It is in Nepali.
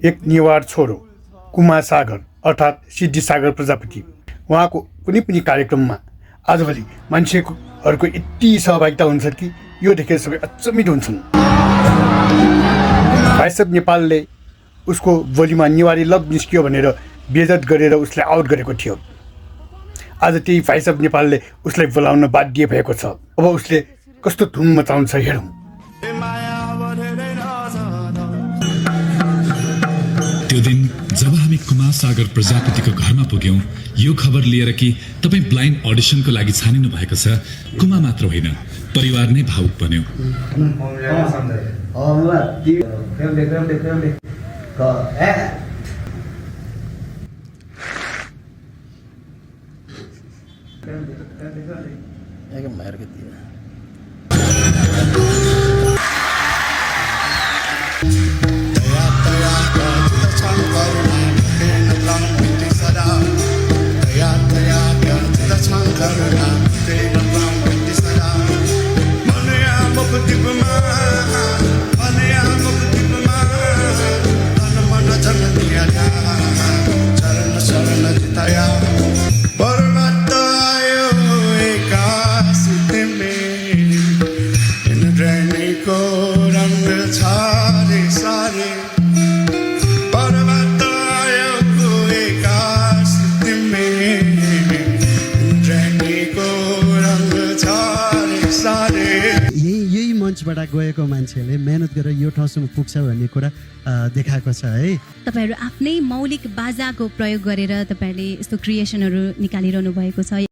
एक नेवार छोरो कुमार सागर अर्थात् सिद्धि सागर प्रजापति उहाँको कुनै पनि कार्यक्रममा आजभोलि मान्छेहरूको यति सहभागिता हुन्छ कि यो देखेर सबै अचम्मित हुन्छन्। भाइस अफ नेपालले उसको बोलीमा नेवारी लभ निस्कियो भनेर बेइज्जत गरेर उसलाई आउट गरेको थियो। आज त्यही भाइस अफ नेपालले उसलाई बोलाउन बाध्य भएको छ। अब उसले कस्तो धुम मचाउँछ हेरौँ। त्यो दिन जब हामी कुमार सागर प्रजापतिको घरमा पुग्यौं, यो खबर लिएर कि तपाईँ ब्लाइन्ड अडिसनको लागि छानिनु भएको छ, कुमा मात्र होइन परिवार नै भावुक बन्यो। यही मञ्चबाट गएको मान्छेले मेहनत गरेर यो ठाउँसम्म पुग्छ भन्ने कुरा देखाएको छ है। तपाईहरु आफ्नै मौलिक बाजाको प्रयोग गरेर तपाईहरुले यस्तो क्रिएसनहरु निकालिरहनु भएको छ।